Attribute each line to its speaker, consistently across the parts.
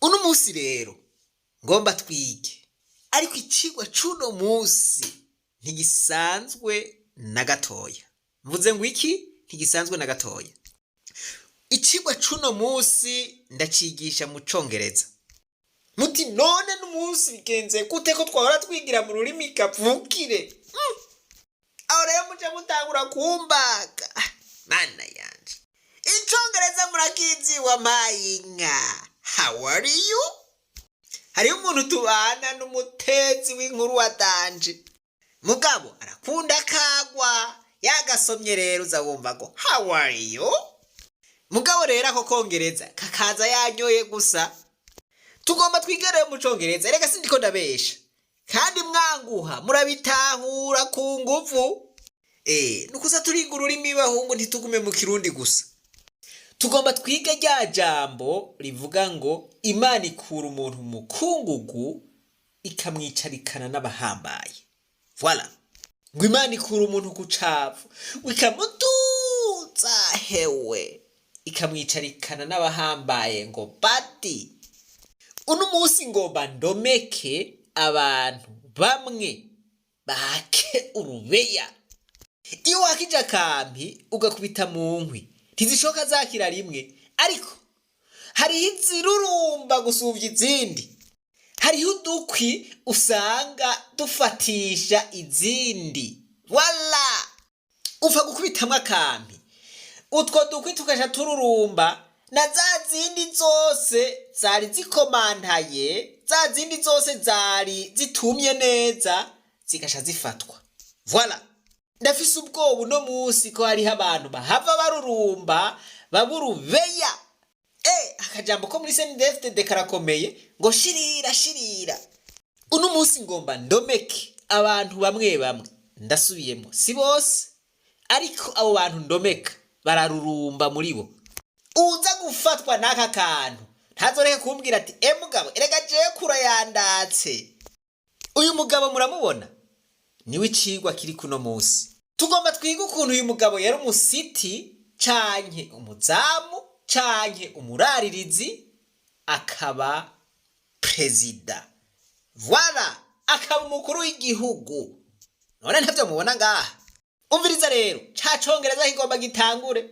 Speaker 1: Uno munsi rero ngomba twige, ariko icigwa c'uno munsi ntigisanzwe na gatoya. Mvuze ngo iki? Ntigisanzwe na gatoya. Icigwa c'uno munsi ndacigisha mu Congereza. Muti none n'umunsi bigenze gute ko twahora twigira mu rurimi kavukire? Aho rero muca mutangura kumbaga. Mana yanje, Icongereza murakizi, wampaye inka. How are you? Hariho umuntu tubana n'umutetsi w'inkuru watanje, mugabo arakunda kagwa yagasomye. Rero uza wumva ngo "How are you?" Mugabo rero ako kongereza kakaza yanyoye gusa. Tugomba twige rero mu Congereza. Reka sindiko ndabesha, kandi mwanguha murabitahura ku nguvu. Nukuza turiga ururimi, bahungu, ntitugume mu Kirundi gusa. Tugomba twige rya jambo rivuga ngo Imana ikura umuntu mu mukungugu ikamwicarikana n'abahambaye. Voilà, ngo Imana ikura umuntu ku cavu, ngo ikamuduza hewe, ikamwicarikana n'abahambaye. Ngo badi uno munsi ngomba ndomeke abantu bamwe bake urubeya. Iyo wakije akampi ugakubita mu nkwi, ntizishoka zakira rimwe, ariko hariho izirurumba gusumvya izindi. Hariho udukwi usanga dufatisha izindi. Wala upfa gukubitamwo akampi, utwo dukwi tukaja tururumba, na za zindi zose zari zikomantaye, za zindi zose zari zitumye neza, zigasha zifatwa. Voilà, ndafise ubwoba uno munsi ko hariho abantu bahava barurumba baburubeya. Akajambo ko muri CNDD-FDD karakomeye, ngo shirira shirira. Uno munsi ngomba ndomeke abantu bamwe bamwe. Ndasubiyemo, si bose, ariko abo bantu ndomeka bararurumba muri bo. Uza gufatwa n'aka kantu ntazoreke kumbwira ati: "E mugabo, erega jewe kura yandatse." Uyu mugabo muramubona, niwe icigwa kiri kuno munsi. Tugomba twige ukuntu uyu mugabo yari umusiti canke umuzamu canke umuraririzi, akaba perezida. Voilà, akaba umukuru w'igihugu. None ntavyo mubona ngaha? Umviriza rero, ca Congereza kigomba gitangure.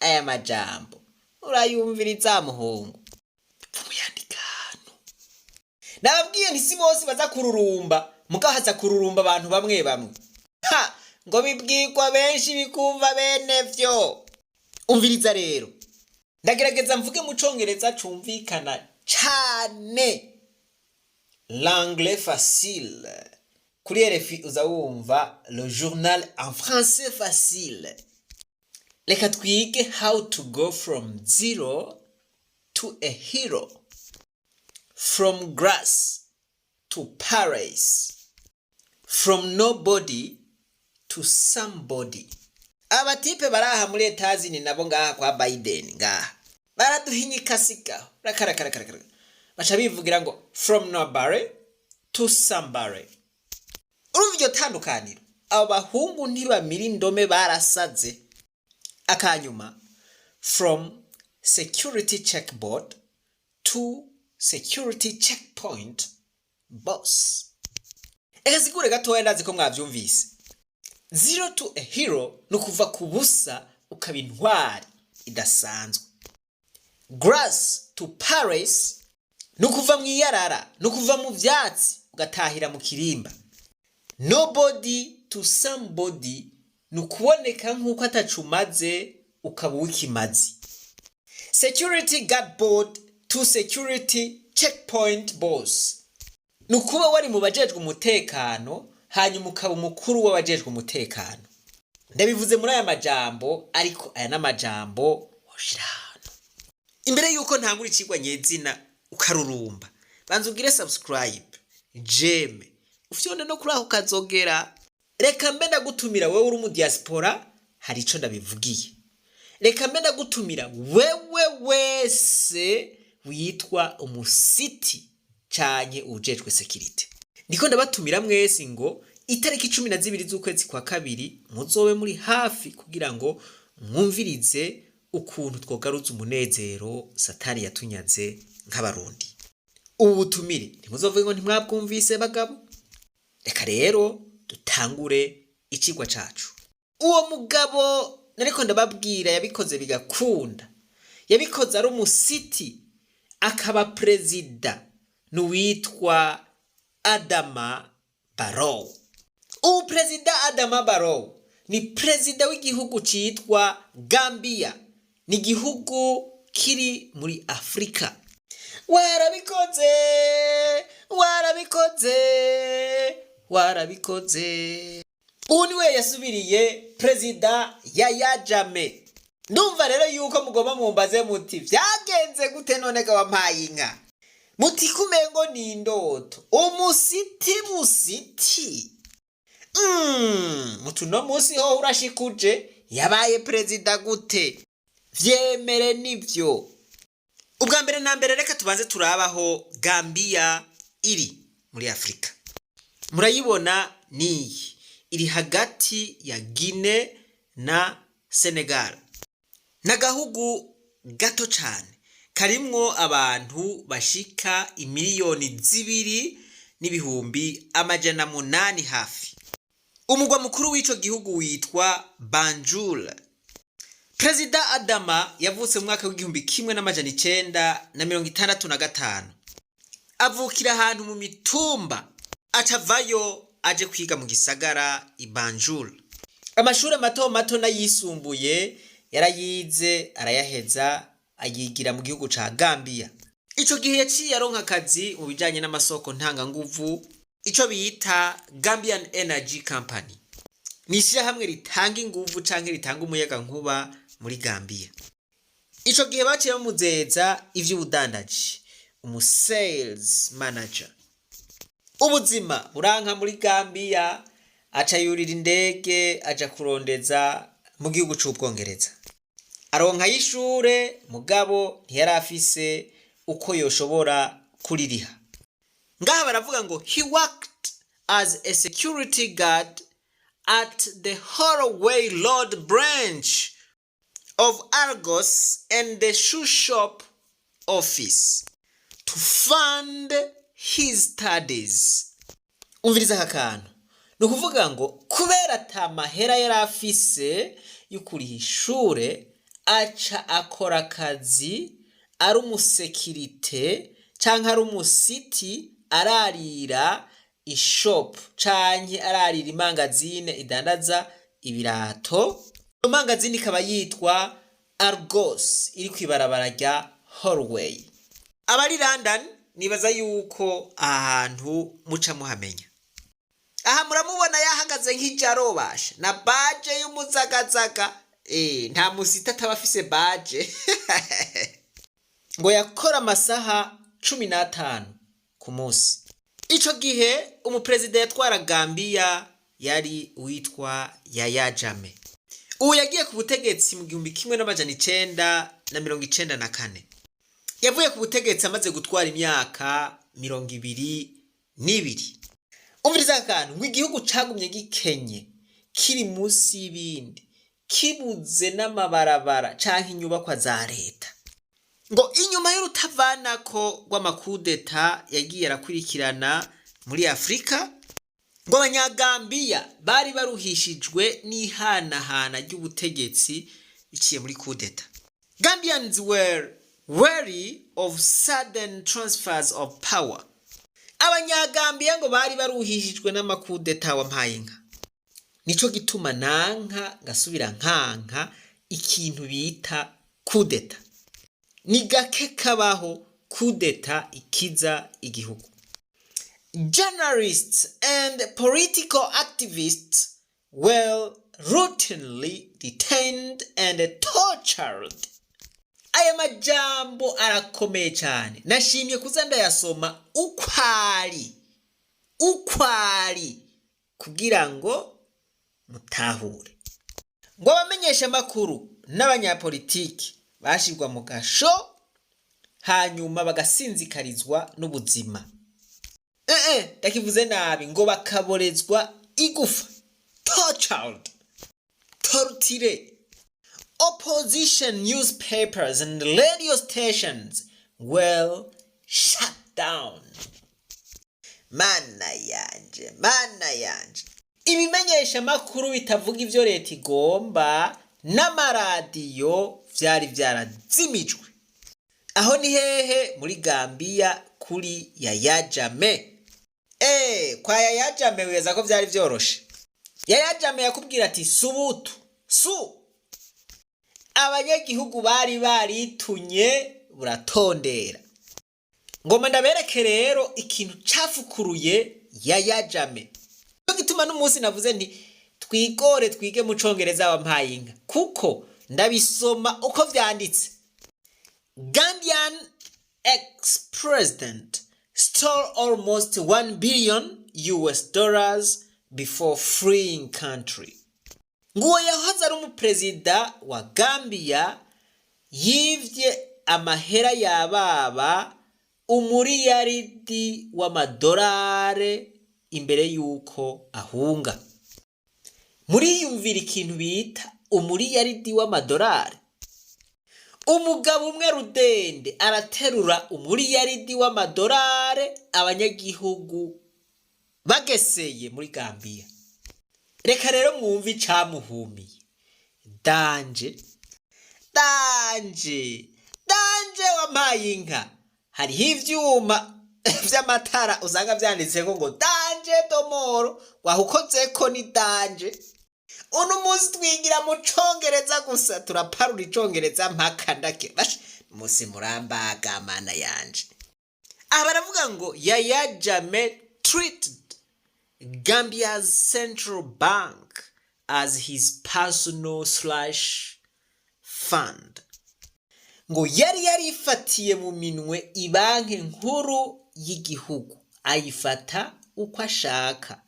Speaker 1: Aya majambo urayumviriza, muhungu, pfumuyandika hano. Nababwiye nti si bose baza kururumba, mugabo haza kururumba abantu bamwe bamwe. Ha, ngo bibwirwa benshi bikumva bene vyo. Umviriza rero, ndagerageza mvuge mu Congereza cumvikana cane, l'anglais facile. Kuri RFI uza wumva le journal en français facile. Reka twige how to go from zero to a hero, from grass to palace, from nobody to somebody. Abatipe baraha muri Etazini nabo ngaha kwa Biden ngaha baraduhinyikasigaho rakarakarakara, baca bivugira ngo "from nobody to somebody". Urumva iryo tandukaniro? Abo bahungu ntibamira indome, barasaze. Akanyuma, from security checkboard to security checkpoint boss. Reka sigure gatoya, ndazi ko mwavyumvise. Zero to a hero ni ukuva ku busa ukaba intwari idasanzwe. Grass to palace ni ukuva mu iyarara, ni ukuva mu vyatsi ugatahira mu kirimba. Nobody to somebody ni ukuboneka nk'uko atacumaze, ukaba uw'ikimazi. Security guard board to security checkpoint boss ni ukuba wari mu bajejwe umutekano, hanyuma ukaba umukuru w'abajejwe umutekano. Ndabivuze muri aya majambo, ariko aya n'amajambo woshira hano. Imbere yuko ntangura icigwa nyezina ukarurumba, banza ugire subscribe, j'aime, ufyonde no kuri aho kazogera. Reka mbe ndagutumira wewe uri mu diaspora, hari ico ndabivugiye. Reka mbe ndagutumira wewe wese witwa umusiti canke uwujejwe sécurité. Ndiko ndabatumira mwese ngo itariki 12 z'ukwezi kwa kabiri muzobe muri hafi kugira ngo mwumvirize ukuntu twogaruza umunezero Satani yatunyaze nk'Abarundi. Ubu butumire ntimuzovuge ngo ntimwabwumvise, bagabo. Reka rero dutangure icigwa cacu. Uwo mugabo nariko ndababwira yabikoze bigakunda, yabikoze ari umusiti akaba perezida, n'uwitwa Adama Barrow. Ubu Perezida Adama Barrow ni perezida w'igihugu citwa Gambia, ni igihugu kiri muri Afurika. Warabikoze, warabikoze, warabikoze. Ubu niwe yasubiriye Perezida Yaya Jammeh. Ndumva rero yuko mugomba mumbaze muti: "Vyagenze gute none ga wampaye inka?" Muti kumengo ni indoto, umusiti musiti. Muti uno munsi ho urashikuje, yabaye perezida gute? Vyemere nivyo. Ubwa mbere na mbere, reka tubanze turabaho Gambiya iri muri Afurika. Murayibona niyi, iri hagati ya Guinea na Senegal. N'agahugu gato cane karimwo abantu bashika 2,800,000 hafi. Umugwa mukuru w'ico gihugu witwa Banjul. Perezida Adama yavutse mu mwaka w'1965, avukira ahantu mu mitumba, acavayo aje kwiga mu gisagara i Banjul. Amashuri mato mato n'ayisumbuye yarayize arayaheza, ayigira mu gihugu ca Gambia. Ico gihe yaciye aronka akazi mu bijanye n'amasoko ntanganguvu, ico bita Gambian Energy Company. Ni ishirahamwe ritanga inguvu canke ritanga umuyaga nkuba muri Gambia. Ico gihe baciye bamuzeza ivy'ubudandaji, umu sales manager. Ubuzima buranka muri Gambia, aca yurira indege aja kurondeza mu gihugu c'Ubwongereza. Aronka y'ishure, mugabo ntiyari afise uko yoshobora kuririha. Ngaha baravuga ngo he worked as a security guard at the Holloway Road branch of Argos and the shoe shop office to fund his studies. Umviriza aka kantu. Ni ukuvuga ngo kubera ata mahera yari afise yo kuriha ishure, aca akora akazi ari umusekirite canke ari umusiti, ararira ishopu canke ararira imangazine idandaza ibirato. Iyo mangazine ikaba yitwa Argos, iri kw'ibarabara rya Holloway. Abari London nibaza yuko aha hantu muca muhamenya. Aha muramubona yahagaze nk'ijarobasha na badge y'umuzagazaga. Nta musita ataba afise badge. Ngo yakora amasaha 15 ku munsi. Ico gihe umuperezida yatwara Gambiya yari uwitwa Yaya Jammeh. Ubu yagiye ku butegetsi mu 1994. Yavuye ku butegetsi amaze gutwara imyaka 22. Umviriza aka kantu, ngo igihugu cagumye gikenye, kiri munsi y'ibindi, kibuze n'amabarabara canke inyubakwa za leta. Ngo inyuma y'urutavanako rw'amakudeta yagiye arakurikirana muri Afurika, ngo Abanyagambiya bari baruhishijwe n'ihanahana ry'ubutegetsi biciye muri kudeta. Gambians were wary of sudden transfers of power. Abanyagambiya ngo bari baruhishijwe n'amakudeta, wampaye inka. Nico gituma nanka ngasubira nkanka ikintu bita kudeta. Ni gake kabaho kudeta ikiza igihugu. Journalists and political activists were routinely detained and tortured. Aya majambo arakomeye cyane, nashimye kuza ndayasoma ukwari ukwari kugira ngo mutahure. Ngo abamenyesha amakuru n'abanyapolitiki bashirwa mu gasho, hanyuma bagasinzikarizwa n'ubuzima. Ndakivuze nabi, ngo bakaborezwa igufa, tortured, torture. Opposition newspapers and radio stations were shut down. Mana yanje, mana yanje! Ibimenyesha makuru bitavuga ivyo leta igomba n'amaradiyo vyari vyarazimijwe. Aho ni hehe? Muri Gambiya, kuri Yaya Jammeh. Kwa Yaya Jammeh wibaza ko vyari vyoroshe? Yaya Jammeh yakubwira ati subutu su. Abanyagihugu bari baritunye buratondera. Ngoma ndabereke rero ikintu cafukuruye Yaya Jammeh. Cyo gituma n'umunsi navuze nti twigore, twige mu Congereza, wampaye inka, kuko ndabisoma uko vyanditse. Gambian ex-president stole almost 1 billion US dollars before fleeing country. Nguwo yahoze ari umuperezida wa Gambia yivye amahera yababa umuriyaridi w'amadolare imbere y'uko ahunga. Muriyumvira ikintu bita umuriyaridi w'amadolari? Umugabo umwe rudende araterura umuriyaridi w'amadolari, abanyagihugu bageseye muri Gambiya. Reka rero mwumve icamuhumiye. Danger, danger, danger! Wampaye inka, hariho ivyuma vy'amatara usanga vyanditseko ngo "danger de mort", wahukozeko ni danger. Uno munsi twigira mu Congereza gusa, turaparura Icongereza mpaka ndake. Basha musi murambaga, mana yanje! Aha baravuga ngo Yaya Jammeh treated Gambia's central bank as his personal slush fund. Ngo yari yarifatiye mu minwe ibanki nkuru y'igihugu, ayifata uko ashaka,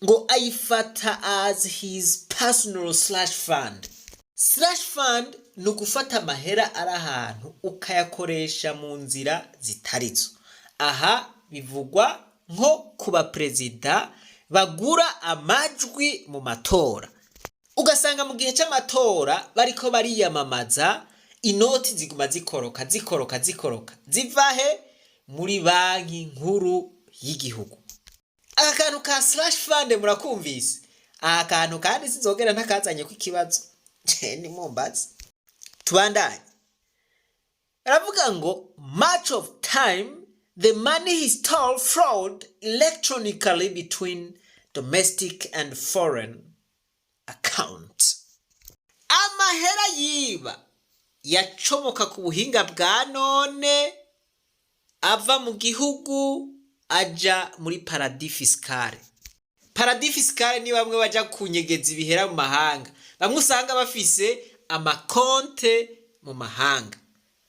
Speaker 1: ngo ayifata as his personal slush fund. Slush fund ni ugufata amahera ari ahantu ukayakoresha mu nzira zitarizo. Aha bivugwa nko ku baperezida bagura amajwi mu matora, ugasanga mu gihe c'amatora bariko bariyamamaza, inoti ziguma zikoroka, zikoroka, zikoroka, ziva he? Muri Banki Nkuru y'Igihugu. Aka kantu ka slush fund murakumvise? Aka kantu kandi sinzogera ntakazanye ko ikibazo ni mumbazi. Tubandanye. Baravuga ngo much of time the money he stole flowed electronically between domestic and foreign accounts. Amahera yiba yacomoka ku buhinga bwa none, ava mu gihugu aja muri paradis fiscale. Paradis fiscale ni bamwe baja kunyegeza ibihera mu mahanga, bamwe usanga bafise amakonte mu mahanga.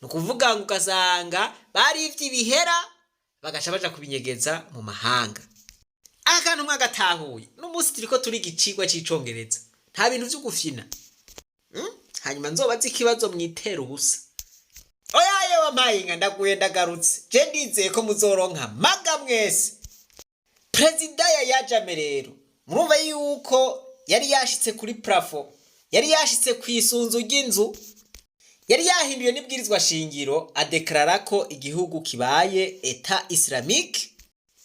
Speaker 1: Ni ukuvuga ngo ugasanga barivye ibihera, bagaca baja kubinyegeza mu mahanga. Akantu mwagatahuye? N'umunsi turiko turiga icigwa c'iCongereza, nta bintu vyo gufyina. Hanyuma nzobaza ikibazo mwitera ubusa. Oyaye, wampaye inka, ndaguye, ndagarutse. Je ndizeye ko muzoronka maga mwese. Perezida Yaya Jammeh rero, murumva yuko yari yashitse kuri plafond, yari yashitse ku isunzu ry'inzu, yari yahinduye n'ibwirizwa shingiro, adekarara ko igihugu kibaye État islamique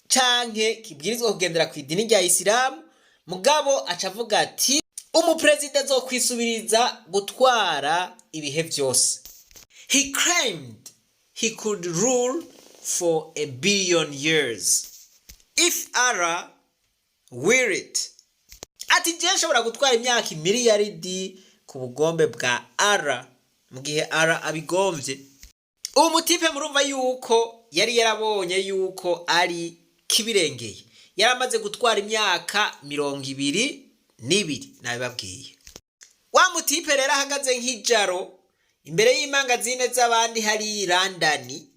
Speaker 1: canke kibwirizwa kugendera ku idini rya Isilamu. Mugabo aca avuga ati umuperezida azokwisubiriza gutwara ibihe vyose. He claimed he could rule for a billion years if Allah will it. Ati je nshobora gutwara imyaka imiliyaridi ku bugombe bwa Allah, mu gihe Allah abigomvye. Uwo mutipe murumva yuko yari yarabonye yuko ari kibirengeye. Yari amaze gutwara imyaka 22, nabibabwiye. Wa mutipe rero ahagaze nk'ijaro imbere y'imangazine z'abandi hari London,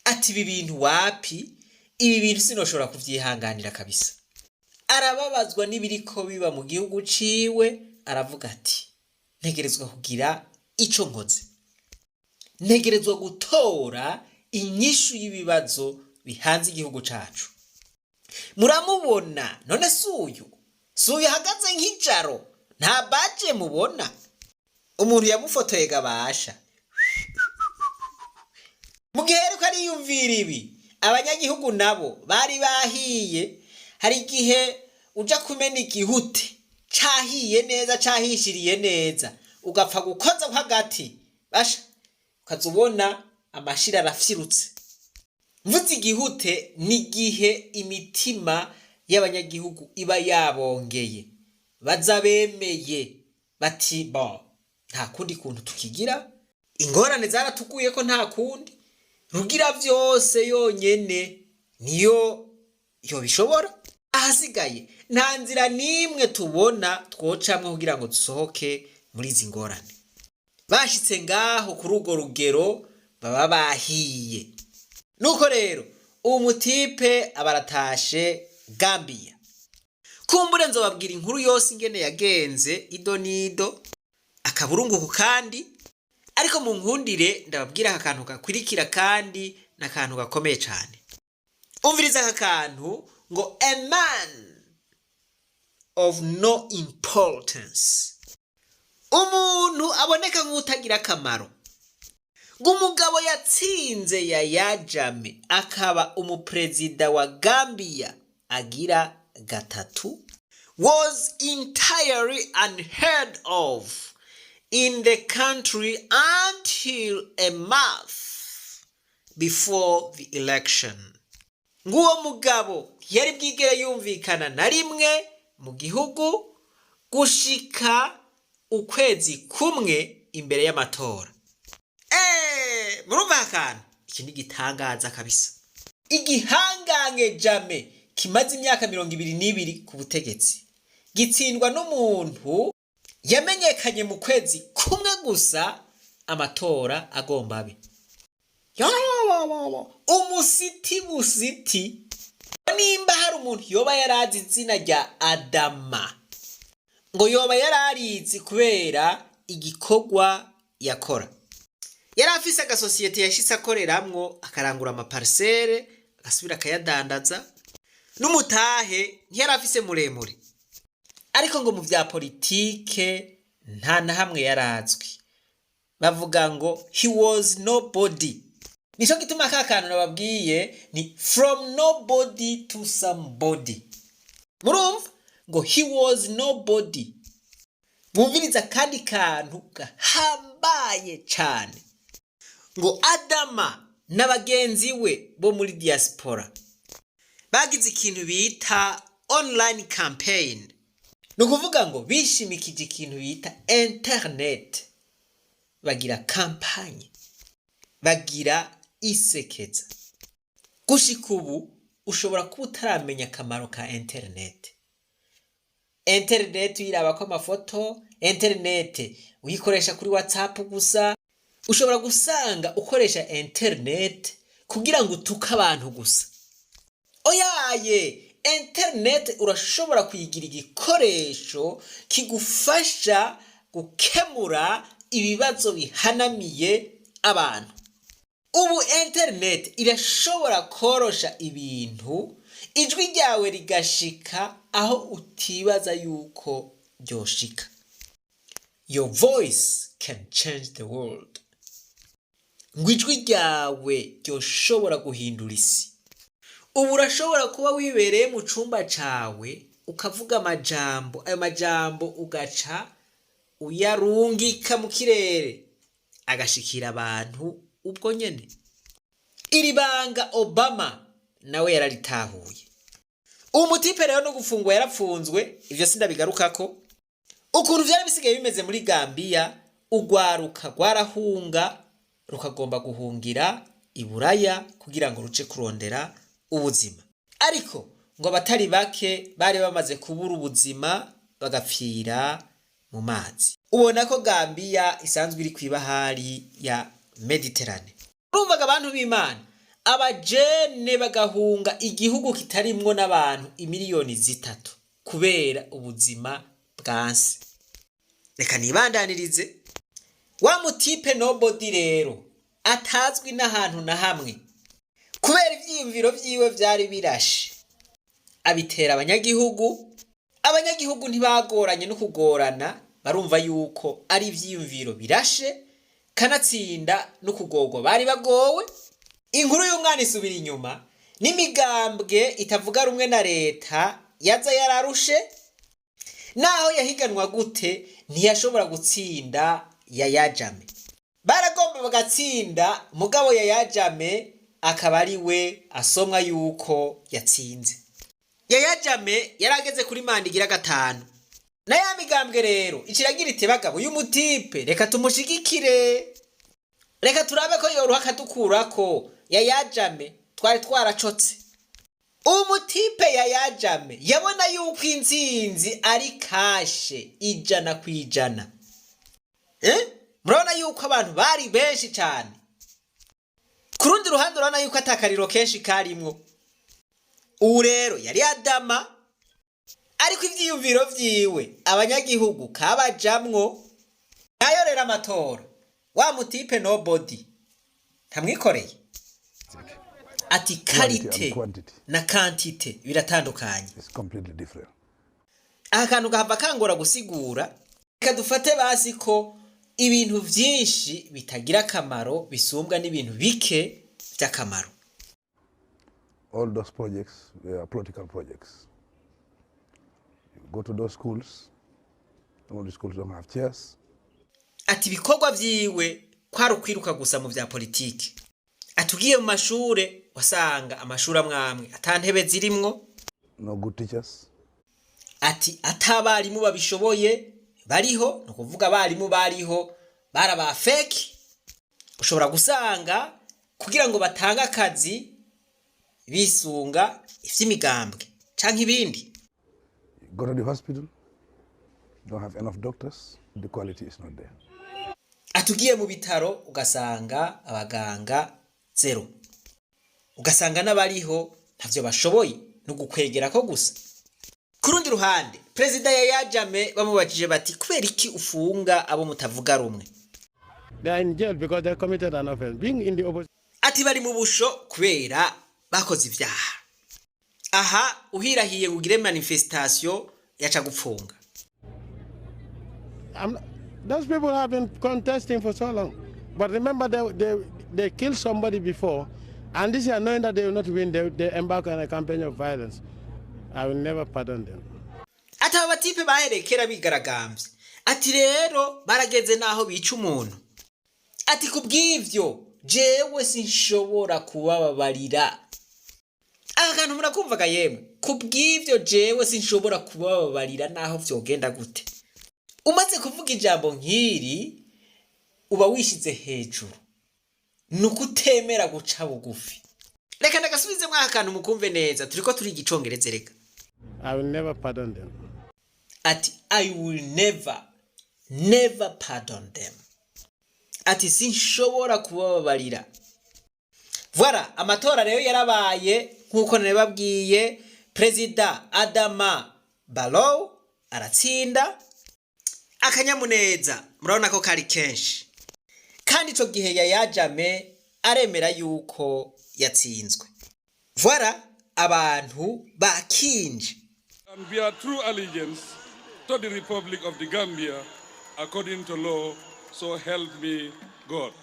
Speaker 1: ati ibi bintu wapi, ibi bintu sinoshobora kuvyihanganira kabisa. Arababazwa n'ibiriko biba mu gihugu ciwe, aravuga ati ntegerezwa kugira ico nkoze, ntegerezwa gutora inyishu y'ibibazo bihanze igihugu cacu. Muramubona none? Suyu, suyu ahagaze nk'ijaro, nta baje mubona? Umuntu yamufotoye gabasha mu gihe ariko ariyumvira ibi. Abanyagihugu nabo bari bahiye. Hari igihe uja kumena igihute cahiye neza, cahishiriye neza, ugapfa gukoza hagati, basha ukaza ubona amashira arafyirutse. Mvuze igihute, n'igihe imitima y'abanyagihugu iba yabongeye, baza bemeye bati: "Bon, nta kundi kuntu tukigira, ingorane zaratuguye ko nta kundi, Rugira vyose yonyene niyo yobishobora, ahasigaye nta nzira n'imwe tubona twocamwo kugira ngo dusohoke muri izi ngorane." Bashitse ngaho kuri urwo rugero, baba bahiye. Nuko rero uwo mutipe abaratashe Gambiya. Kumbure nzobabwira inkuru yose ingene yagenze, ido nido, akaburunguku. Kandi ariko mu nkundire ndababwira aka kantu gakurikira, kandi n'akantu gakomeye cane. Umviriza aka kantu ngo: "A man of no importance", umuntu aboneka nk'utagira akamaro. Ngo umugabo yatsinze Yaya Jammeh akaba umuperezida wa Gambia agira gatatu was entirely unheard of in the country until a month before the election. Ng'uwo mugabo ntiyari bwigere yumvikana na rimwe mu gihugu gushika ukwezi kumwe imbere y'amatora. Murumva akantu? Iki ni igitangaza kabisa. Igihangange Jammeh kimaze imyaka 22 ku butegetsi gitsindwa n'umuntu yamenyekanye mu kwezi kumwe gusa amatora agomba abe. Umusiti busiti. Nimba hari umuntu yoba yarazi izina rya Adama, ngo yoba yararizi kubera igikorwa yakora. Yari afise agasosiyete yashitse akoreramwo, akarangura amaparisere, agasubira akayadandaza. N'umutahe ntiyari afise muremure, ariko ngo mu vya politike nta na hamwe yarazwi. Bavuga ngo he was nobody. Nico gituma ka kantu nababwiye ni "from nobody to somebody". Murumva ngo he was nobody. Mwumviriza akandi kantu gahambaye cane: ngo Adama na bagenzi we bo muri diaspora bagize ikintu bita online campaign. Ni ukuvuga ngo bishimikije ikintu bita internet, bagira campagne, bagira isekeza. Gushika ubu ushobora kuba utaramenya akamaro ka internet. Internet uyirabako amafoto, internet uyikoresha kuri WhatsApp gusa. Ushobora gusanga ukoresha internet kugira ngo utuke abantu gusa. Oyaye, internet urashobora kuyigira igikoresho kigufasha gukemura ibibazo bihanamiye abantu. Ubu internet irashobora korosha ibintu, ijwi ryawe rigashika aho utibaza yuko ryoshika. Your voice can change the world. Ngo ijwi ryawe ryoshobora guhindura isi. Ubu urashobora kuba wibereye mu cumba cawe, ukavuga amajambo, ayo majambo ugaca uyarungika mu kirere, agashikira abantu ubwo nyene. Iri banga Obama nawe yararitahuye. Uwo mutipe rero no gufungwa yarapfunzwe, ivyo sindabigarukako. Ukuntu vyari bisigaye bimeze muri Gambiya, urwaruka rwarahunga, rukagomba guhungira i Buraya kugira ngo ruje kurondera ubuzima, ariko ngo abatari bake bari bamaze kubura ubuzima, bagapfira mu mazi. Ubona ko Gambiya isanzwe iri kw'ibahari ya Mediterane. Urumvaga abantu b'Imana, abajene bagahunga igihugu kitarimwo n'abantu imiliyoni 3 kubera ubuzima bwanse. Reka nibandanirize. Wa mutipe nobody rero, atazwi n'ahantu na hamwe, kubera ivyiyumviro vyiwe vyari birashe, abitera abanyagihugu. Abanyagihugu ntibagoranye no kugorana, barumva yuko ari ivyiyumviro birashe, kanatsinda no kugorwa bari bagowe. Inkuru y'umwana isubira inyuma, n'imigambwe itavuga rumwe na leta yaza yararushe. Naho yahiganwa gute, ntiyashobora gutsinda Yaya Jammeh. Baragomba bagatsinda, mugabo Yaya Jammeh akaba ari we asomwa yuko yatsinze. Yaya Jammeh yarageze kuri manda igira gatanu. Na ya migambwe rero iciragira iti: "Bagabo, uyu mutipe reka tumushigikire, reka turabe ko yoruha akadukurako Yaya Jammeh twari twaracotse." Umutipe Yaya Jammeh yabona yuko intsinzi ari cash 100%. Murabona yuko abantu bari benshi cyane. Ku rundi ruhande, urabona yuko atakariro kenshi karimwo. Ubu rero yari Adama, ariko ivyiyumviro vyiwe abanyagihugu kabajamwo. Nayo rero amatora, wa mutipe nobody ntamwikoreye ati qualité
Speaker 2: and quantity.
Speaker 1: Na quantité biratandukanye.
Speaker 2: It's completely different.
Speaker 1: Aka kantu gahava kangora gusigura. Reka dufate basi ko ibintu vyinshi bitagira akamaro bisumbwa n'ibintu bike vy'akamaro.
Speaker 2: All those projects were political projects. You go to those schools, some of the schools don't have chairs.
Speaker 1: Ati ibikorwa vyiwe kwari ukwiruka gusa mu vya politiki. Ati ugiye mu mashure, wasanga amashuri amwe amwe ata ntebe zirimwo.
Speaker 2: No good teachers.
Speaker 1: Ati atabarimu babishoboye bariho, ni ukuvuga abarimu bariho bari aba fake. Ushobora gusanga kugira ngo batange akazi bisunga ivy'imigambwe canke ibindi.
Speaker 2: You go to the hospital, don't have enough doctors, the quality is not there.
Speaker 1: Ati ugiye mu bitaro ugasanga abaganga zéro, ugasanga n'abariho ntavyo bashoboye, ni ugukwegera ko gusa. Ku rundi ruhande, perezida Yaya Jammeh bamubajije bati: "Kubera iki ufunga abo mutavuga rumwe?"
Speaker 3: They are in jail because they committed an offense. Being in the opposition
Speaker 1: Ati bari mu busho kubera bakoze ivyaha. Aha uhirahiye ngo ugire manifestation, yaca gupfunga.
Speaker 3: Those people have been contesting for so long. But remember, they killed somebody before, and this year, knowing that they will not win, they embark on a campaign of violence. I will never pardon them.
Speaker 1: Ati aba batipe bahereye kera bigaragambye. Ati rero barageze n'aho bica umuntu. Ati ku bw'ivyo jewe sinshobora kubababarira. Aka kantu murakumvaga yemwe? Ku bw'ivyo jewe sinshobora kubababarira n'aho vyogenda gute. Umaze kuvuga ijambo nk'iri, uba wishize hejuru, ni ukutemera guca bugufi. Reka ndagasubizemo aka kantu mukumve neza, turiko turiga icongereza reka.
Speaker 3: I will never pardon them.
Speaker 1: Ati "I will never, never pardon them." Ati sinshobora kubababarira. Voilà, amatora rero yarabaye nk'uko nabibabwiye. Perezida Adama Barrow aratsinda. Akanyamuneza murabona ko kari kenshi, kandi ico gihe Yaya Jammeh aremera yuko yatsinzwe. Voilà, abantu bakinje.
Speaker 4: And bear true allegiance to the Republic of the Gambia according to law, so help me God.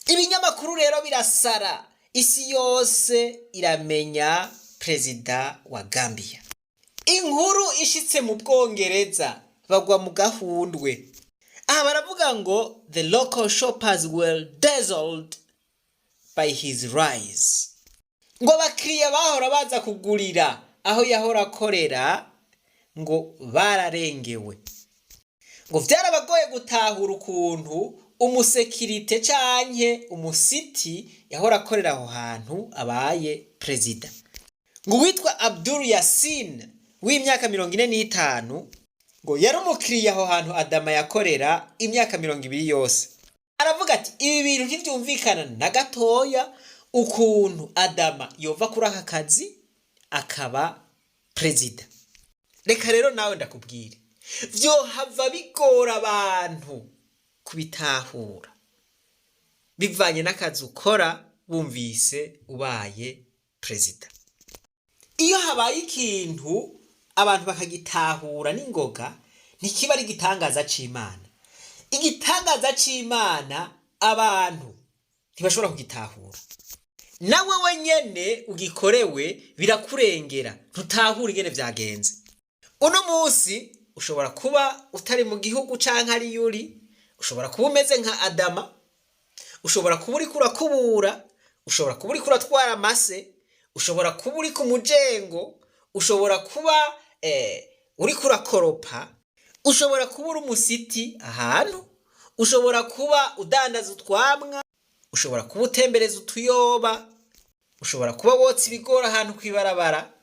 Speaker 1: Ibinyamakuru rero birasara, isi yose iramenya perezida wa Gambia. Inkuru ishitse mu Bwongereza, bagwa mu gahundwe. Aha baravuga ngo "The local shoppers were dazzled by his rise." Ngo abakiriya bahora baza kugurira aho yahora akorera ngo bararengewe, ngo vyarabagoye gutahura ukuntu umusekirite canke umusiti yahora akorera aho hantu abaye perezida. Ngo uwitwa Abdul Yasin w'imyaka 45 ngo yari umukiriya aho hantu Adama yakorera imyaka 20 yose. Aravuga ati ibi bintu ntivyumvikana na gatoya, ukuntu Adama yova kuri aka kazi akaba perezida. Reka rero nawe ndakubwire, vyohava bigora abantu kubitahura bivanye n'akazi ukora, bumvise ubaye perezida. Iyo habaye ikintu abantu bakagitahura n'ingoga, ntikiba ari igitangaza c'Imana. Igitangaza c'Imana abantu ntibashobora kugitahura. Nawe wenyene ugikorewe birakurengera, ntutahura ingene vyagenze. Uno munsi ushobora kuba utari mu gihugu canke ariyo uri, ushobora kuba umeze nka Adama, ushobora kuba uriko urakubura, ushobora kuba uriko uratwara amase, ushobora kuba uri ku mujengo, ushobora kuba uriko urakoropa, ushobora kuba uri umusiti ahantu, ushobora kuba udandaza utwamwa, ushobora kuba utembereza utuyoba, ushobora kuba wotsa ibigori ahantu kw'ibarabara,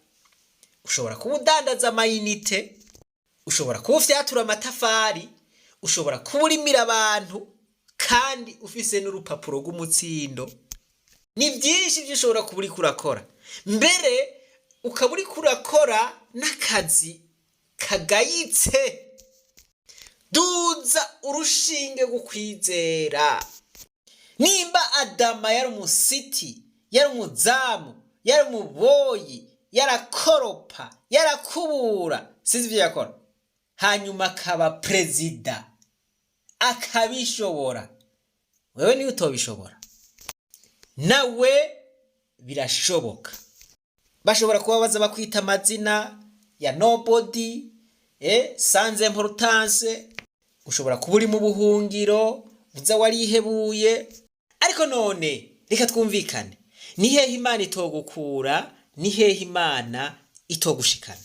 Speaker 1: ushobora kuba udandaza amayinite, ushobora kuba ufyatura amatafari, ushobora kuba urimira abantu kandi ufise n'urupapuro rw'umutsindo. Ni byinshi byo ushobora kuba uriko urakora, mbere ukaba uriko urakora n'akazi kagayitse. Duza urushinge rwo kwizera. Nimba Adama yari umusiti, yari umuzamu, yari umuboyi, yarakoropa, yarakubura, sinzi ibyo yakora, hanyuma akaba perezida akabishobora, wewe niwe utobishobora? Nawe birashoboka. Bashobora kuba baza bakwita amazina ya nobody, sans importance. Ushobora kuba uri mu buhungiro, uza warihebuye. Ariko none reka twumvikane: ni hehe Imana itogukura? Ni hehe Imana itogushikana?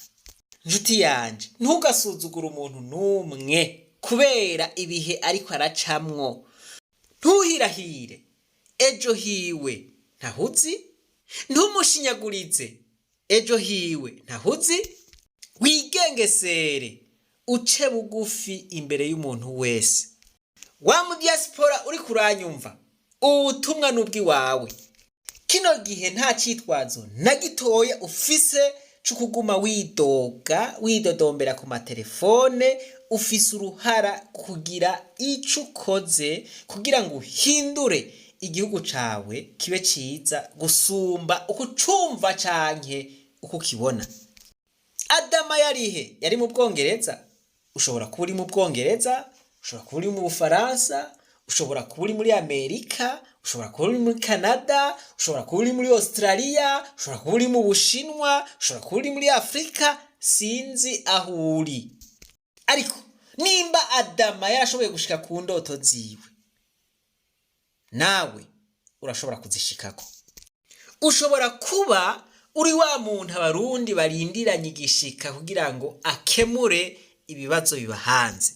Speaker 1: Nshuti yanje, ntugasuzugure umuntu n'umwe kubera ibihe ariko aracamwo. Ntuhirahire, ejo hiwe ntahuzi. Ntumushinyagurize, ejo hiwe ntahuzi. Wigengesere, uce bugufi imbere y'umuntu wese. Wa mu diaspora uri kuranyumva, ubutumwa n'ubw'iwawe. Kino gihe nta cyitwazo na gitoya ufise co kuguma widoga, widodombera ku matelefone. Ufise uruhara kugira ico ukoze kugira ngo uhindure igihugu cawe kibe ciza gusumba uko ucumva canke uko ukibona. Adama yarihe? Yari mu Bwongereza. Ushobora kuba uri mu Bwongereza, ushobora kuba uri mu Bufaransa, ushobora kuba uri muri Amerika, ushobora kuba uri muri Canada, ushobora kuba uri muri Australia, ushobora kuba uri mu Bushinwa, ushobora kuba uri muri Afurika, sinzi aho uri. Ariko nimba Adama yarashoboye gushika ku ndoto ziwe, nawe urashobora kuzishikako. Ushobora kuba uri wa muntu Abarundi barindiranye igishika kugira ngo akemure ibibazo biba hanze.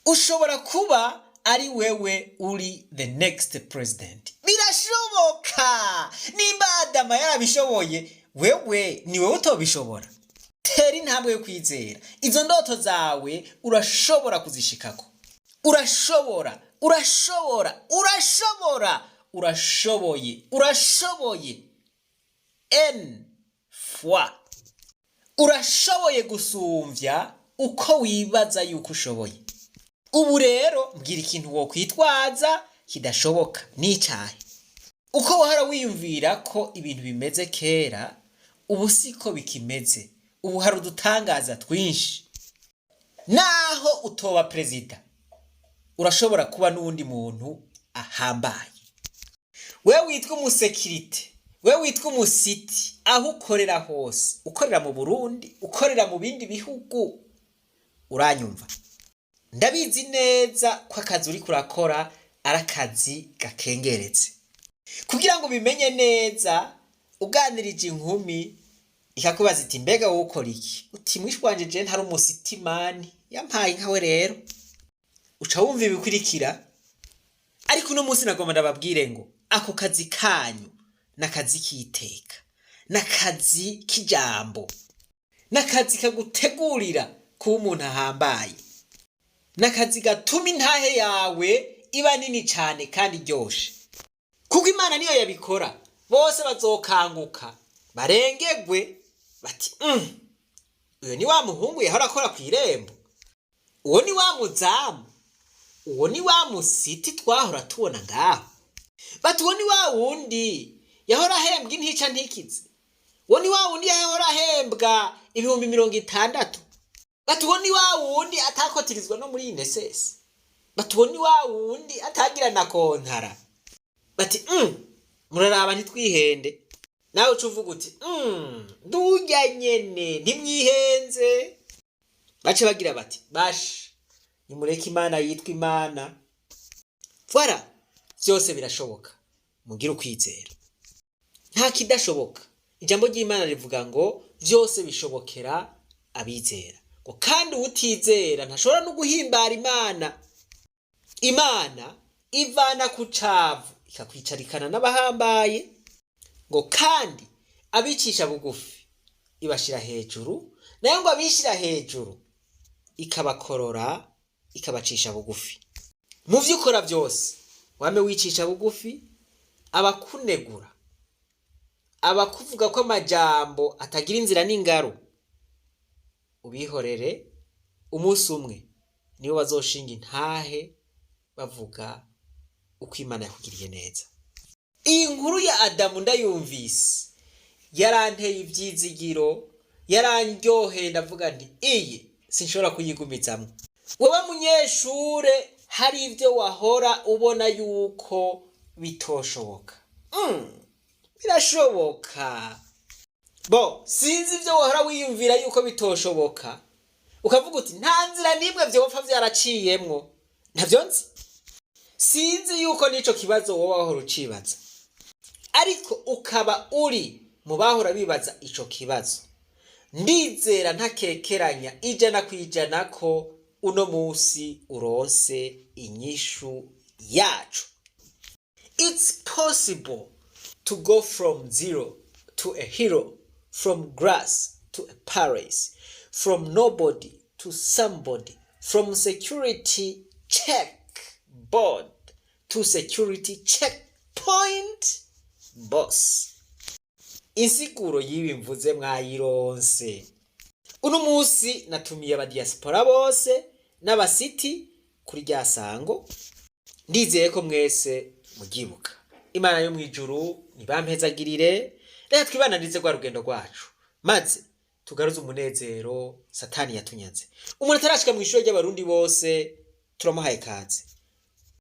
Speaker 1: Ushobora kuba ari wewe uri the next president. Birashoboka. Nimba Adama yarabishoboye, wewe ni wewe utobishobora? Tera intambwe yo kwizera. Izo ndoto zawe urashobora kuzishikako. Urashobora, urashobora, urashobora, urashoboye, urashoboye n fois. Urashoboye gusumvya uko wibaza yuko ushoboye. Ubu rero mbwira ikintu wokwitwaza kidashoboka n'icahe? Uko wahora wiyumvira ko ibintu bimeze kera, ubu siko bikimeze. Ubu hari udutangaza twinshi. Naho utoba perezida, urashobora kuba n'uwundi muntu ahambaye. Wewe witwa umusekirite, wewe witwa umusiti, aho ukorera hose, ukorera mu Burundi, ukorera mu bindi bihugu, uranyumva, ndabizi neza ko akazi uriko urakora ari akazi gakengeretse. Kugira ngo ubimenye neza, uganirije inkumi ikakubaza iti: "Mbega wowe ukora iki?" Uti: "Mwishwanje, je ntari umusitimani, yampaye nkawe." Rero uca wumva ibikurikira. Ariko uno munsi nagomba ndababwire ngo ako kazi kanyu n'akazi k'iteka, n'akazi k'ijambo, n'akazi kagutegurira kuba umuntu ahambaye, n'akazi gatuma intahe yawe iba nini cane kandi iryoshe, kuko Imana niyo yabikora. Bose bazokanguka barengegwe bati: Uyo ni wa muhungu yahora akora kw'irembo, uwo ni wa muzamu, uwo ni wa musiti twahora tubona ngaho." Bati: "Uwo ni wa wundi yahora ahembwa intica ntikize, uwo ni wa wundi yahora ahembwa 60,000." Bati: "Uwo ni wa wundi atakotirizwa no muri INSS." Bati: "Uwo ni wa wundi atagira na kontara." Bati. Muraraba ntitwihende. Nawe uca uvuga uti: "Ndurya nyene ntimwihenze." Bace bagira bati: "Basha, nimureke Imana yitwa Imana." Voilà, byose birashoboka mugire ukwizera, nta kidashoboka. Ijambo ry'Imana rivuga ngo byose bishobokera abizera, ngo kandi uwutizera ntashobora no guhimbara Imana. Imana ivana ku cavu ikakwicarikana n'abahambaye, ngo kandi abicisha bugufi ibashira hejuru, nayo ngo abishira hejuru ikabakorora, ikabacisha bugufi. Mu vyo ukora byose wame wicisha bugufi. Abakunegura, abakuvuga ko amajambo atagira inzira n'ingaro, ubihorere. Umunsi umwe nibo bazoshinga intahe bavuga uko Imana yakugiriye neza. Iyi nkuru ya Adamu ndayumvise, yaranteye ibyizigiro, yarandyoheye. Ndavuga nti: "Iyi sinshobora kuyigumizamwo." Wowe munyeshure, hari ibyo wahora ubona yuko bitoshoboka. Birashoboka. Bo sinzi ibyo wahora wiyumvira yuko bitoshoboka, ukavuga uti: "Nta nzira n'imwe vyopfa vyaraciyemwo." Ntavyo nzi, sinzi yuko n'ico kibazo wowe wahora ucibaza, ariko ukaba uri mu bahora bibaza ico kibazo, ndizera ntakekeranya 100% ko uno musi uronse inyishu yacu. It's possible to go from zero to a hero, from grass to a palace, from nobody to somebody, from security check board to security checkpoint boss. Insiguro y'ibi mvuze mwayironse. Uno munsi natumiye abadiaspora bose n'abasiti kuri rya sango, ndizeye ko mwese muryibuka. Imana yo mw'ijuru nibampezagirire. Reka twibananize rwa rugendo rwacu, maze tugaruze umunezero Satani yatunyaze. Umuntu atarashika mu ishuri ry'Abarundi bose, turamuhaye kaze.